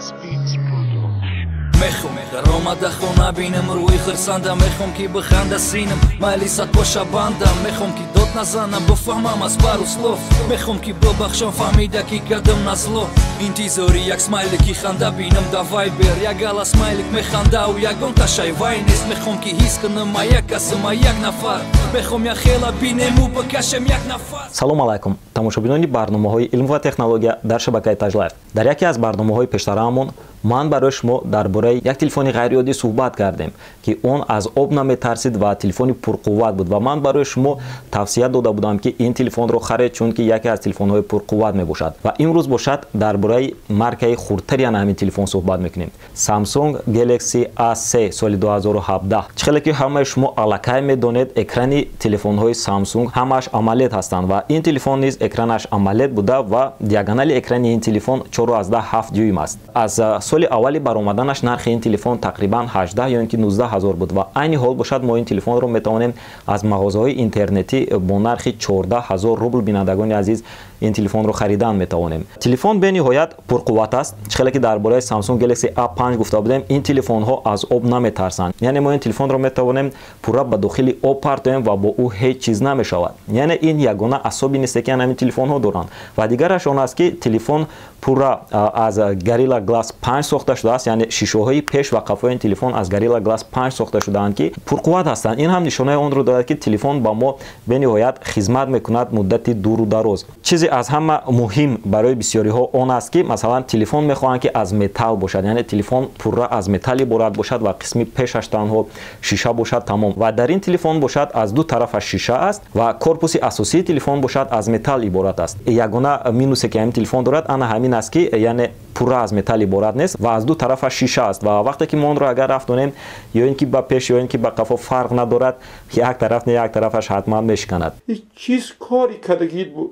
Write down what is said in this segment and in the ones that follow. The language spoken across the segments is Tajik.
S Beats Production. Мехом даромада хона бинам рӯи хирсанда, мехом ки биханда синам, майли сад боша банда, мехом ки дод назанам, бифаҳмам аз пару слов, мехом ки бибахшам, фаҳмида ки кадам назло. Интизори як смайлики ханда бинам да вайбер, як гала смайлик механдау ягон ташай вай нест. Мехом ки ҳис кунам ма як касам, ма як нафар, мехом як хела бинему бикашем як нафар. Салом алайкум, тамошобинони барномаҳои илм ва технология дар шабакаи Таҷлайф. Дар яке аз барномаҳои пештараамон ман барои шумо дар бораи як телефони ғайриоддӣ суҳбат кардем, ки он аз об наметарсид ва телефони пурқувват буд ва ман барои шумо тавсия дода будам, ки ин телефонро харед, чунки яке аз телефонҳои пурқувват мебошад. Ва имрӯз бошад дар бораи маркаи хурдтари ана ҳамин телефон суҳбат мекунем. Samsung Galaxy A3 соли 2017. Чӣ хеле ки ҳамаи шумо аллакай медонед, экрани телефонҳои Samsung ҳамааш AMOLED ҳастанд ва ин телефон низ экранаш AMOLED буда ва диагонали экрани ин телефон 4.7 дюйм аст. Аз соли аввали баромаданаш нархи ин телефон тақрибан 18 ё ин ки 19 ҳазор буд ва айни ҳол бошад мо ин телефонро метавонем аз мағозаҳои интернетӣ бо нархи 14 ҳазор рубл, бинандагони азиз, ин телефонро харидан метавонем. Телефон бениҳоят пурқувват аст. Чӣ хеле ки дар бораи Samsung Galaxy A5 гуфта будем, ин телефонҳо аз об наметарсанд. Яъне мо ин телефонро метавонем пурра ба дохили об партоем ва бо ӯ ҳеҷ чиз намешавад. Яъне ин ягона асоби несте ки ҳамин телефонҳо доранд. Ва дигараш он аст, ки телефон пурра аз Gorilla Glass 5 сохта шудааст, яъне шишаҳои пеш ва қафои ин телефон аз Gorilla Glass 5 сохта шудаанд, ки пурқувват ҳастанд. Ин ҳам нишонаи онро дорад, ки телефон ба мо бениҳоят хизмат мекунад муддати дуру дароз. Чизе аз ҳама муҳим барои бисёриҳо он аст, ки масалан телефон мехоҳанд, ки аз металл бошад, яъне телефон пурра аз металл иборат бошад ва қисми пешаш танҳо шиша бошад, тамом. Ва дар ин телефон бошад аз ду тарафаш шиша аст ва корпуси асосии телефон бошад аз металл иборат аст. Ягона минусе ки ҳамин телефон дорад ана ҳамин аст, ки яъне пурра аз металл иборат нест ва аз ду тарафаш шиша аст ва вақте ки мо онро агар рафтонем, ё ин ки ба пеш ё ин ки ба қафо фарқ надорад, як тараф не як тарафаш ҳатман мешиканад. Чиз кори кардагит буд.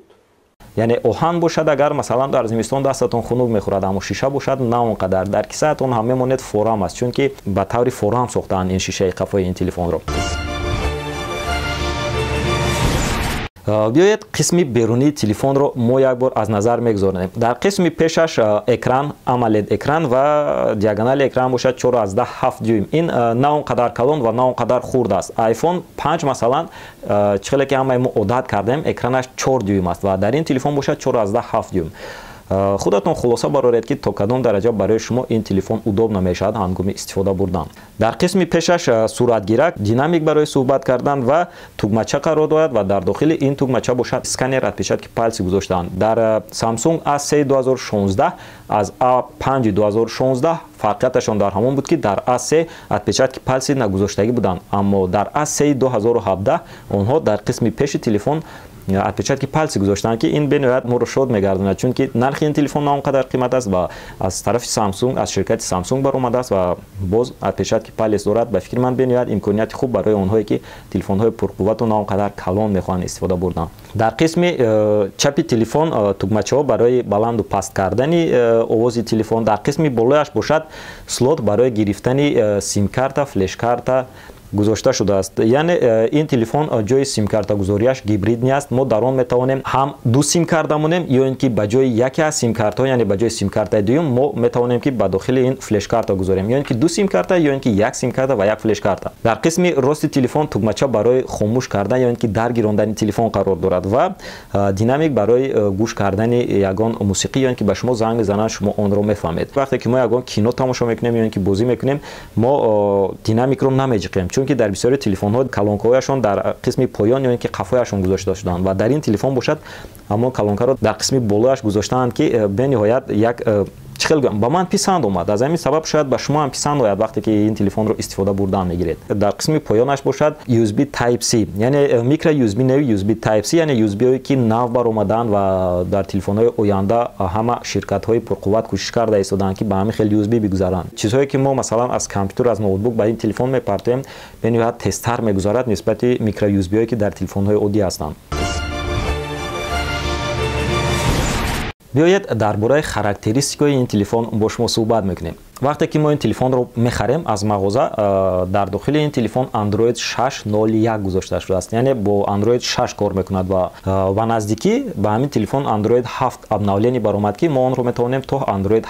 Яъне оҳан бошад, агар масалан дар зимистон дастатон хунук мехӯрад, аммо шиша бошад на он қадар. Дар кисаатон ҳам мемонед, форам аст, чунки ба таври форам сохтаанд ин шишаи қафои ин телефонро. Биёед қисми берунии телефонро мо як бор аз назар мегузорем. Дар қисми пешаш экран AMOLED экран ва диагонали экран бошад 4.7 дюйм. Ин на он қадар калон ва на он қадар хурд аст. iPhone 5 масалан, чӣ хеле ки ҳамаи мо одат кардем, экранаш 4 дюйм аст ва дар ин телефон бошад 4.7 дюйм. Худатон хулоса бароред, ки то кадом дараҷа барои шумо ин телефон удобно мешавад ҳангоми истифода бурдан. Дар қисми пешаш суратгирак, динамик барои суҳбат кардан ва тугмача қарор дорад ва дар дохили ин тугмача бошад сканер отпечатки пальцы гузоштаанд. Дар Samsung A3 2016 аз A5 2016 фарқияташон дар ҳамон буд, ки дар A3 отпечатки пальцы нагузоштагӣ буданд, аммо дар A3 2017 онҳо дар қисми пеши телефон отпечатки пальцы гузоштанд, ки ин бениҳоят моро шод мегардонад, чунки нархи ин телефон на он қадар қимат аст ва аз тарафи Samsung, аз ширкати Samsung баромадааст ва боз отпечатки палец дорад. Ба фикри ман бениҳоят имконияти хуб барои онҳое, ки телефонҳои пурқуввату на он қадар калон мехоҳанд истифода бурдан. Дар қисми чапи телефон тугмачаҳо барои баланду паст кардани овози телефон, дар қисми болояш бошад слот барои гирифтани симкарта, флешкарта гузошта шудааст. Яъне ин телефон ҷои симкартагузориаш гибридни аст. Мо дар он метавонем ҳам ду симкарта монем, ё ин ки ба ҷои яке аз симкартаҳо, яъне ба ҷои симкартаи дуюм, мо метавонем ки ба дохили ин флешкарта гузорем, ё ин ки ду симкарта, ё ин ки як симкарта ва як флешкарта. Дар қисми рости телефон тугмача барои хомӯш кардан ё ин ки даргирондани телефон қарор дорад ва динамик барои гӯш кардани ягон мусиқӣ ё ин ки ба шумо занг мезананд, шумо онро мефаҳмед. Вақте ки мо ягон кино тамошо мекунем ё ин ки бозӣ мекунем, мо динамикро намеҷиқем, чунки дар бисёри телефонҳо калонкаҳояшон дар қисми поён ё ин ки қафояшон гузошта шудаанд ва дар ин телефон бошад ҳамон калонкаро дар қисми болояш гузоштаанд, ки бениҳоят як чӣ хел гӯям, ба ман писанд омад. Аз ҳамин сабаб шояд ба шумо ҳам писанд ояд вақте ки ин телефонро истифода бурдан мегиред. Дар қисми поёнаш бошад USB Type-C, яъне микро USB не, USB Type-C, яъне USB-ҳое ки нав баромаданд ва дар телефонҳои оянда ҳама ширкатҳои пурқувват кӯшиш карда истодаанд, ки ба ҳамин хел USB бигузаранд. Чизҳое ки мо масалан аз компютер, аз ноутбук ба ин телефон мепартоем, бениҳоят тезтар мегузарад нисбати микро USB-ҳое ки дар телефонҳои оддӣ ҳастанд. Биёед дар бораи характеристикаи ин телефон бо шумо суҳбат мекунем. Вақте ки мо ин телефонро мехарем аз мағоза, дар дохили ин телефон Android 6.01 гузошта шудааст, яъне бо Android 6 кор мекунад ва ба наздикӣ ба ҳамин телефон Android 7 обновление баромад, ки мо онро метавонем то Android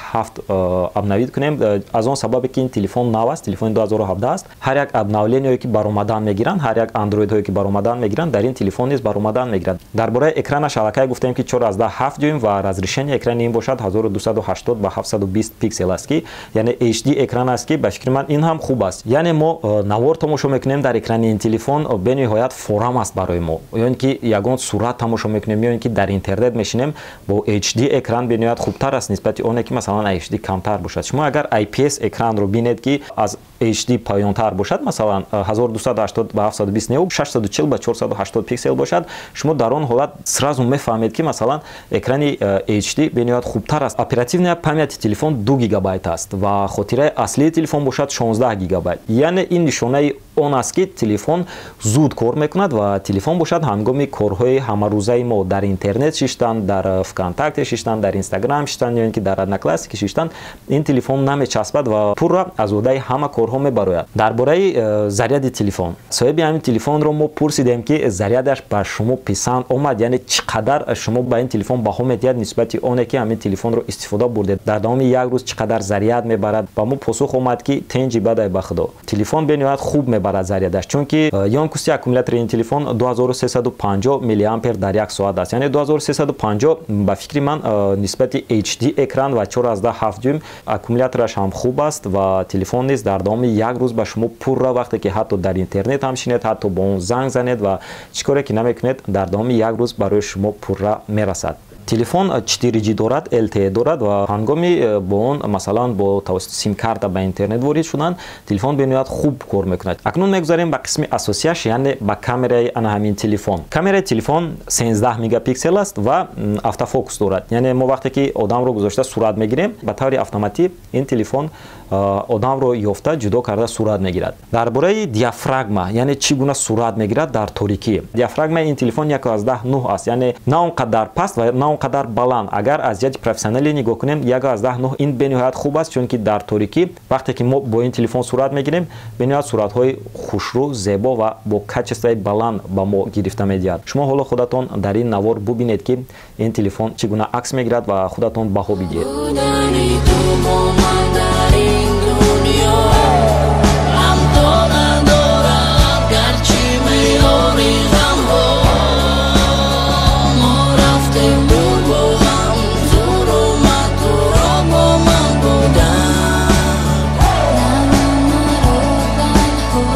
7 обновить кунем. Аз он сабабе ки ин телефон нав аст, телефони 2017 аст, ҳар як обновление ҳое ки баромадан мегиранд, ҳар як андроидҳое ки баромадан мегиранд, дар ин телефон низ баромадан мегиранд. Дар бораи экранаш аллакай гуфтем, ки 4,7 дюйм ва разрешение экрани ин бошад 1280 ба 720 пиксел аст, ки яъне HD экран аст, ки ба фикри ман ин ҳам хуб аст. Яъне мо навор тамошо мекунем дар экрани ин телефон, бениҳоят форам аст барои мо, ё ин ки ягон сурат тамошо мекунем, ё ин ки дар интернет мешинем, бо HD экран бениҳоят хубтар аст нисбати оне ки масалан HD камтар бошад. Шумо агар IPS экранро бинед, ки аз HD поёнтар бошад, масалан 1280 ба 720 не, 640 ба 480 пиксел бошад, шумо дар он ҳолат сразу мефаҳмед, ки масалан экрани HD бениҳоят хубтар аст. Оперативная памяти телефон 2 гигабайт аст ва хотираи аслии телефон бошад 16 гигабайт. Яъне ин нишонаи он аст, ки телефон зуд кор мекунад ва телефон бошад ҳангоми корҳои ҳамарӯзаи мо, дар интернет шиштан, дар ВКонтакте шиштан, дар Инстаграм шиштан ё ин ки дар Одноклассники шиштан, ин телефон намечаспад ва пурра аз уҳдаи ҳама корҳо мебарояд. Дар бораи заряди телефон соҳиби ҳамин телефонро мо пурсидем, ки зарядаш ба шумо писанд омад, яъне чӣ қадар шумо ба ин телефон баҳо медиҳад нисбати оне ки ҳамин телефонро истифода бурдед, дар давоми як рӯз чӣ қадар заряд мебарад. Ба мо посух омад, ки тенҷи бадай, ба худо, телефон бениҳоят хуб мебарад зарядаш, чунки ёмкости аккумулятори ин телефон 2350 миллиампер дар як соат аст. Яъне 2350, ба фикри ман, нисбати HD экран ва 4,7 дюйм аккумулятораш ҳам хуб аст ва телефон низ дар давоми як рӯз ба шумо пурра, вақте ки ҳатто дар интернет ҳам шинед, ҳатто бо он занг занед ва чӣ коре ки намекунед, дар давоми як рӯз барои шумо пурра мерасад. Телефон 4G дорад, LTE дорад ва ҳангоми бо он, масалан, бо тавассути симкарта ба интернет ворид шудан, телефон бениҳоят хуб кор мекунад. Акнун мегузарем ба қисми асосияш, яъне ба камераи ана ҳамин телефон. Камераи телефон 13 мегапиксел аст ва автофокус дорад, яъне мо вақте ки одамро гузошта сурат мегирем, ба таври автоматӣ ин телефон одамро ёфта, ҷудо карда сурат мегирад. Дар бораи диафрагма, яъне чӣ гуна сурат мегирад дар торикӣ, диафрагмаи ин телефон 1,9 аст, яъне на он қадар паст ва на он қадар баланд. Агар аз ҷиҳати профессионалӣ нигоҳ кунем, 1,9 ин бениҳоят хуб аст, чунки дар торикӣ вақте ки мо бо ин телефон сурат мегирем, бениҳоят суратҳои хушрӯ, зебо ва бо качество и баланд ба мо гирифта медиҳад. Шумо ҳоло худатон дар ин навор бубинед, ки ин телефон чӣ гуна акс мегирад ва худатон баҳо бидиҳед. Будани ту бо ман дар ин дунё ҳамто надорад, гарчи меёри ғамҳо мо рафтем дур бо ҳам, зур омад туро бо ман будан. Маро танҳо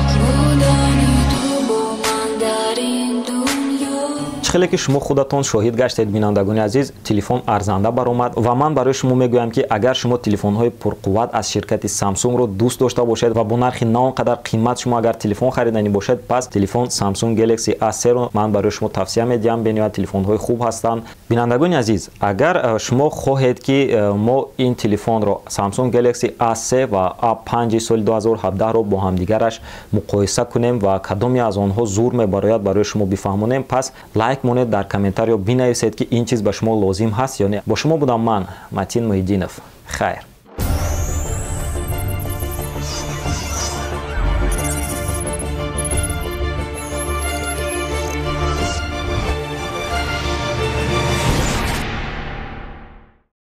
будани ту бо ман дар ин дунё. Чӣ хеле ки шумо худатон шоҳид гаштед, бинандагони азиз, телефон арзанда баромад ва ман барои шумо мегӯям, ки агар шумо телефонҳои пурқувват аз ширкати Самсунгро дӯст дошта бошед ва бо нархи на он қадар қимат шумо агар телефон хариданӣ бошед, пас телефон Samsung Galaxy A3-ро ман барои шумо тавсия медиҳам. Бениҳоят телефонҳои хуб ҳастанд. Бинандагони азиз, агар шумо хоҳед, ки мо ин телефонро, Samsung Galaxy A3 ва A5 соли 2017-ро бо ҳамдигараш муқоиса кунем ва кадоме аз онҳо зур мебарояд, барои шумо бифаҳмонем, пас лайк монед, дар комментариё бинависед, ки ин чиз ба шумо лозим ҳаст ё не. Бо шумо будам ман, Матин Муҳиддинов. Хайр.